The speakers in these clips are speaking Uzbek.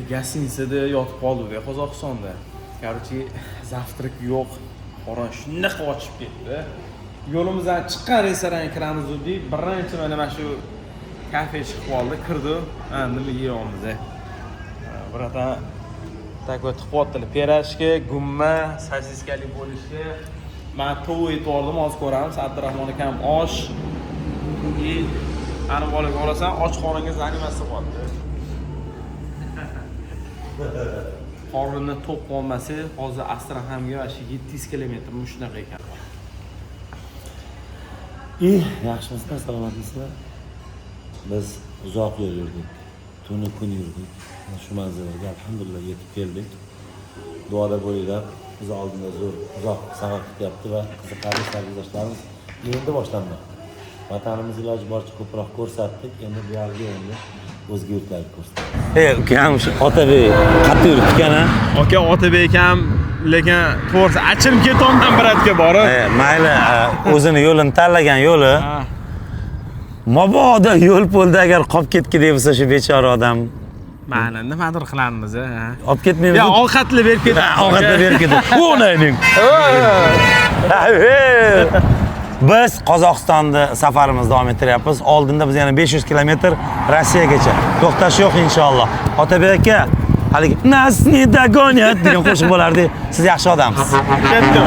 Гостиница da yotib qoldik Qozog'istonda. Короче, завтрак yo'q. Qorin shunaqa ochib ketdi. Yo'limizdan chiqqan restoranga kiramiz dedik. Birinchi mana shu kafe chiqib qoldi. Kirdi. Ha, nima yeyapmiz? Братан, такой tiqyaptilar. Пирожки, gumma, sosiskali bo'lishi. Man tovuq yetib oldim, hozir ko'ramiz. Abdurahmon akam osh. И ani bolaga olasan, och qoringa заниматься qilyapti. Qorinni to'q qolmasa, hozir Astraxanga mana shu 700 kilometr shunaqa ekan. И yaxshimisizlar, salomatmisizlar? Biz uzoq yo'l yurdik. Tuni kun yurdik. Mana shu manzilga alhamdulillah yetib keldik. Duoda bo'linglar. Biz oldinda zo'r uzoq safar kutyapti va qiziqarli sarguzashtlarimiz endi boshlanmoqda. Vatanimizni iloji boricha ko'proq ko'rsatdik. Endi bu yerga endi o'zga yurtlarga ko'rsatamiz. Ey, ukam, shu Otabek qattiq yuribdi ekan, a? Aka, Otabek akam, lekin to'g'risi achinib ketyapman брат ga borib. E, mayli, o'zini yo'lini tanlagan yo'li. Ha. Mabodo yo'l polda agar qolib ketgidek bo'lsa shu bechora odam Mayli, nimadir qilamiz, ha. olib ketmaymiz. Ya ovqatli berib ketamiz. Ha, ovqatni berib ketadi. O'nayning. Biz Qozog'istonda safarimizni davom ettiryapmiz. Oldinda biz yana 500 kilometr Rossiyagacha. To'xtash yo'q inshaalloh. Otabek aka, haligi нас не догонят degan qo'shiq bo'lardi. Siz yaxshi odamsiz. Ketdim.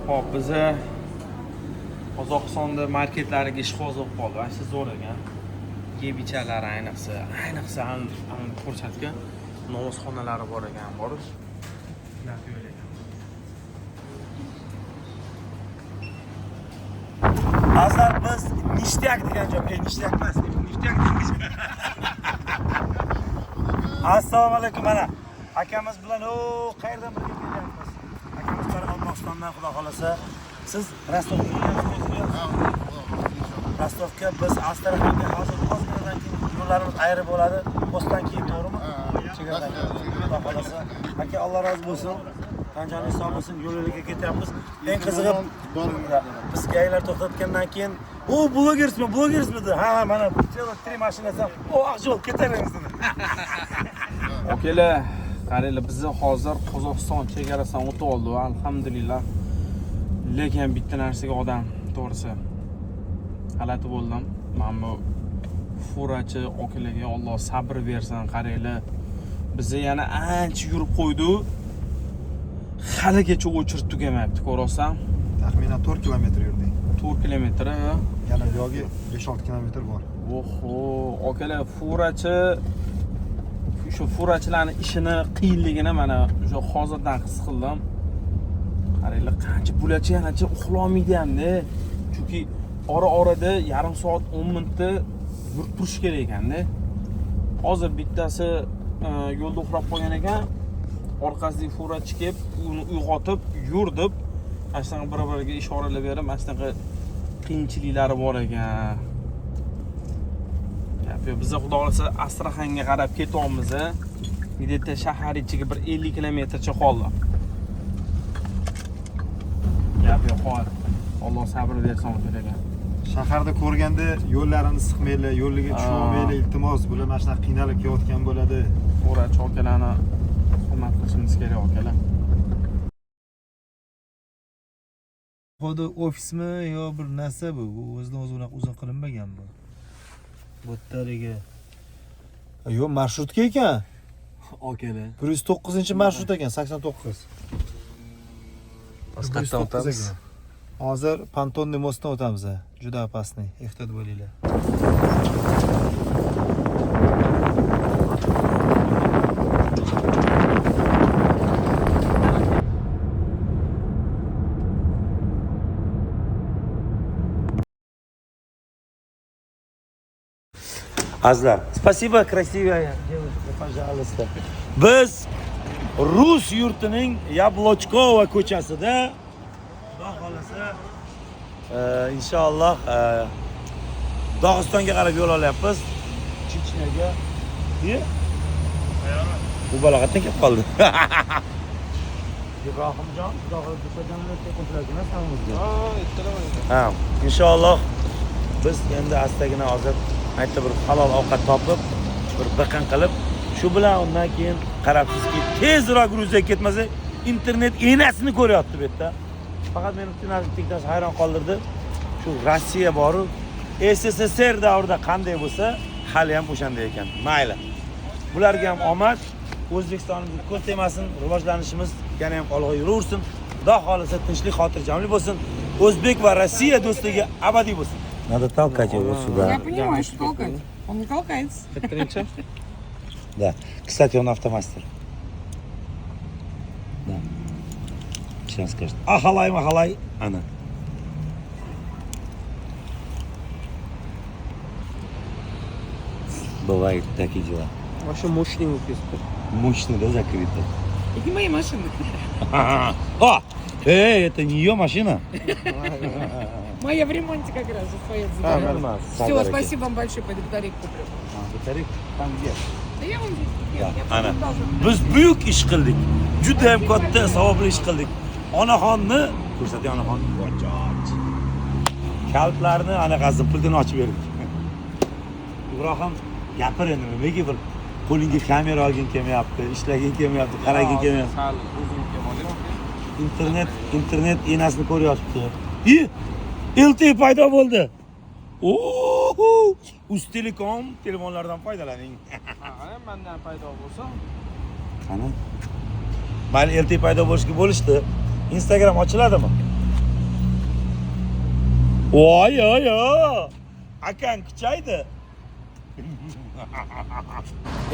Xo'p, biza Qozog'istonda marketlariga ishqiboz bo'lib qoldi. Вообще zo'r ekan. Yeb ichalari ayniqsa ko'rsatgan namozxonalari bor ekan, borib. Gap yo'q ekan. Azizlar, biz Nishtyak degan joy, Nishtyak emas, Nishtyak degan. Assalomu alaykum, mana akamiz bilan o qayerdan birga kelyapmiz. Akamiz Qoraqalpog'istondan, xudo xolasa. Siz Rostovga kelyapsizmi? Rostovga biz Astraxanga hozir ozginadan keyin yo'llarimiz ayri bo'ladi. Postdan keyin, to'g'rimi? Chegaradan keyin. Xudo xolasa. Aka, Alloh rozi bo'lsin. Tan joningiz sog' bo'lsin. Yo'l-yo'lakay ketyapmiz. Eng qizig'i biz gaylar to'xtatgandan keyin, "O, blogersmi, blogersmi?" dedi. Ha, ha, mana целых три mashina desam, "O, Oqjo'l, ketaveramiz" dedi. Akalar, qaranglar, bizni hozir Qozog'iston chegarasidan o'tib oldik, alhamdulillah. Lekin bitta narsaga odam to'g'risi g'alati bo'ldim. Mana bu furachi akalarga Alloh sabr bersin, qaranglar. Bizni yana ancha yurib qo'ydi. Haligacha o'chirib tugamayapti, ko'rasan. Taxminan 4 kilometr yurdik. 4 kilometr. Yana buyog'i 5-6 kilometr bor. Oho, akalar, furachi shu furachilarning ishini qiyinligini mana o'sha hozirdan his qildim. Qaranglar, qancha bularcha yanacha uxlolmaydi hamda. Chunki ora-orada yarim soat 10 minutda yurib turish kerak ekanda. Hozir bittasi yo'lda uxlab qolgan ekan. Orqasidagi furachi kelib, uni uyg'otib, yur deb, mana shunaqa bir-biriga ishoralar berib, mana shunaqa qiyinchiliklari bor ekan. Gap yo'q. Biz xudo xohlasa Astraxanga qarab ketyapmiz. Где-то shahar ichiga bir 50 kilometrcha qoldi. Gap yo'q, hozir. Alloh sabr bersin akalarga. Shaharda ko'rganda yo'llarini siqmanglar, yo'liga tushib olmanglar, iltimos. Bular mana shunaqa qiynalib kelayotgan bo'ladi. Furachi akalarni hurmat qilishimiz kerak, akalar. Xuddi ofismi yo bir narsa bu. Bu o'zidan o'zi unaqa uzun qilinmagan bu. Bu yerda Yo'q, marshrutka ekan. Akalar. 109-marshrut ekan, 89. Biz qayerdan o'tamiz? Hozir Pontonniy mostdan o'tamiz. Juda опасный. Ehtiyot bo'linglar. Azizlar, спасибо, красивая девушка, пожалуйста. Biz rus yurtining Yablochkova ko'chasida, Xudo xohlasa, inshaalloh Dog'istonga qarab yo'l olyapmiz. Chechnyaga. Ye? Bu bola qayerdan kelib qoldi? Ibrohimjon, Xudo xohlasa qo'shiladimi hammamizga? Ha, inshaalloh biz endi astagina hozir aytdi bir halol ovqat topib, bir biqin qilib, shu bilan undan keyin qarabsizki, tezroq Gruziyaga ketmasa internet enasini ko'ryapti bu yerda. Faqat meni bitta narsa bittasi hayron qoldirdi. Shu Rossiya boru SSSR davrida qanday bo'lsa, hali ham o'shanday ekan. Mayli. Bularga ham omad, O'zbekistonimizga ko'z tegmasin, rivojlanishimiz yana ham olg'a yuraversin. Xudo xohlasa tinchlik, xotirjamlik bo'lsin. O'zbek va Rossiya do'stligi abadiy bo'lsin. Надо толкать его сюда. Я понимаю, что толкать. Он не толкается. Birinchi. Да. Кстати, он автомастер. Да. Сейчас скажет. Ахалай, махалай. Она. Бывают такие дела. Вообще мощный выпуск. Мощно, да, закрыто? Это не моя машина. А! Эй, это не ее машина? Моя в ремонте как раз поеду забирать. Все, спасибо вам большое, пойду батарейку куплю. Батарейка там где? Да я вам здесь. Нет, я Ana. должна. Biz buyuk ish qildik. Juda ham katta savobli ish qildik. Onaxonni ko'rsating, onaxonni. Vojoch. Kalplarni anaqasi pultini ochib berdik. Ibrohim, gapir endi, nimaga bir qo'lingga kamera olging kelmayapti, ishlaging kelmayapti, qaraging kelmayapti. Sal o'zim kelib olay. Internet enasini ko'ryapti. I, LTE paydo bo'ldi. Oho! Uztelecom telefonlardan foydalaning. Ha, mendan paydo bo'lsa. Qani? Mayli, LTE paydo bo'lishga bo'lishdi. Instagram ochiladimi? Voy, oy, oy. Akang kuchaydi.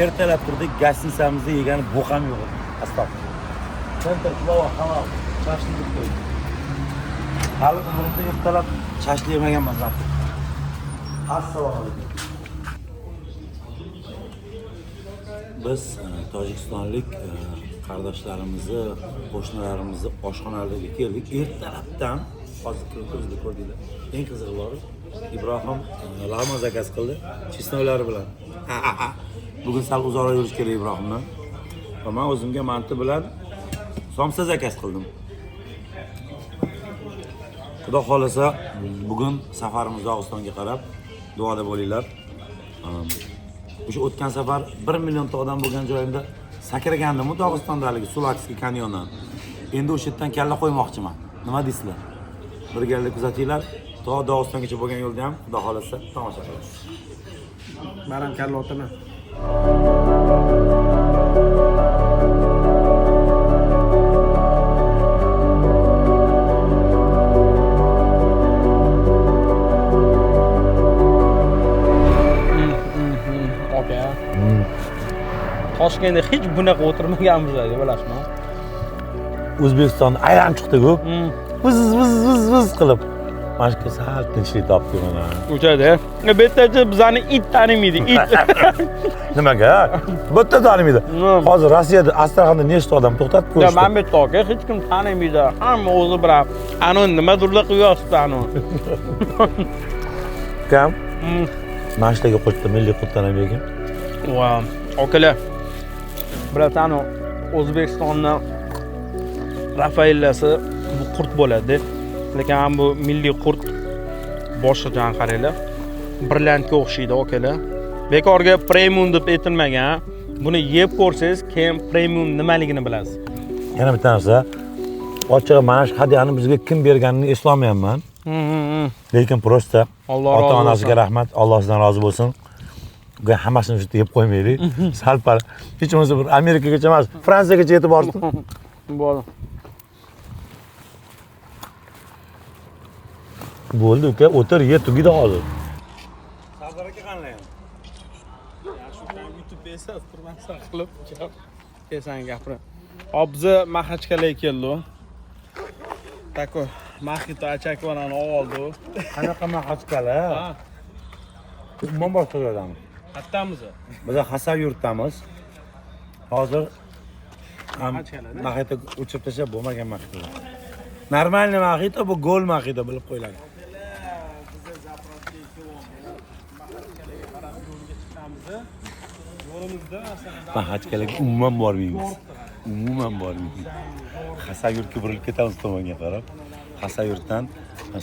Ertalab turdik, гостиница mizda yegani bo'q ham yo'q. Astag'firullah. Center plova halol shashlik deb qo'ydi. Hali umrimda ertalab shashlik yemaganman zaten. Assalomu alaykum. Biz tojikistonlik qardoshlarimizni, qo'shnilarimizni oshxonalariga keldik. Ertalabdan hozir kirib ko'zda ko'rdinglar. Eng qizig'i bor, Ibrohim lag'mon заказ qildi, чеснок lari bilan. Bugun sal uzoqroq yurish kerak Ibrohimdan. Va men o'zimga manti bilan somsa заказ qildim. Xudo xohlasa bugun safarimiz Dog'istonga qarab, duoda bo'linglar. O'sha o'tgan safar 1 millionta odam bo'lgan joyimda sakragandim-u Dog'istondagi Sulakskiy kanyondan. Endi o'sha yerdan kalla qo'ymoqchiman. Nima deysizlar? Birgalikda kuzatinglar. To Dog'istongacha bo'lgan yo'lda ham Xudo xohlasa tomosha qilasiz. Men ham kalla otaman. Aka. Toshkentda hech bunaqa o'tirmaganmiz, bilasizmi? O'zbekistonni aylanib chiqdik-ku. Vız vız vız vız qilib. Mana shu sal tinchlik topdik mana. O'shada. Bu yerdachi bizani it tanimaydi, it. Nimaga? Bu yerda tanimaydi. Hozir Rossiyada Astraxanda nechta odam to'xtatib Ya ko'rishdi. mana bu yerda aka hech kim tanimaydi. Hamma o'zi bilan anu nimadirlar qilib yotibdi anu. Ukam, mana shu yerga qo'shdi milliy qurtdan ham yegan. Va akalar, bilasan, O'zbekistonni Rafaellasi bu qurt bo'ladi. Lekin ham bu milliy qurt boshqacha, qaranglar. Brilliantga o'xshaydi akalar. Bekorga premium deb aytilmagan. Buni yeb ko'rsangiz, keyin premium nimaligini bilasiz. Yana bitta narsa, ochig'i mana shu hadyani bizga kim berganini eslolmayapman. Lekin просто Alloh rozi ota-onasiga bo'lsin. rahmat, Alloh sizdan rozi bo'lsin. Bugun hammasini shu yerda yeb qo'ymaylik. Sal pal hech bo'lmasa bir Amerikagacha emas, Fransiyagacha yetib borsin. Bo'ldi. Bo'ldi uka, o'tir, ye, tugaydi hozir. Sardor aka qanday? Yaxshi, YouTube esas turmasdan qilib kesan gapirib. Hop, biza Maxachkalaga keldik. Такой мохито achakvanani oldi. Qanaqa Maxachkala? Ha. Umuman boshqa joydamiz. Qattamiz? Biz Xasavyurtdamiz. Hozir ham мохито o'chirib tashlab bo'lmagan мохито. Нормальный мохито, bu gol мохито, bilib qo'yiladi. Bizni заправка qarab yo'lga chiqamiz. Yo'limizda Maxachkalaga umuman bormaymiz. Umuman bormaymiz. Xasavyurtga burilib ketamiz tomonga qarab. Xasavyurtdan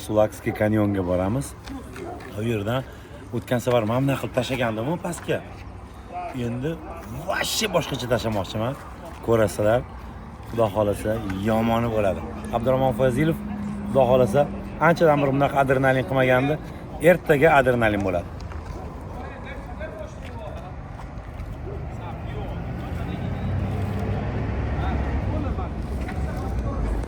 Sulakskiy kanyonga boramiz. U yerdan o'tgan safar mana bunaqa qilib tashlagandim pastga. Endi вообще boshqacha tashlamoqchiman. Ko'rasizlar. Xudo xolasa yomoni bo'ladi. Abdurahmon Fazilov, xudo xolasa, anchadan beri bunaqa adrenalin qilmagandi. Ertaga adrenalin bo'ladi.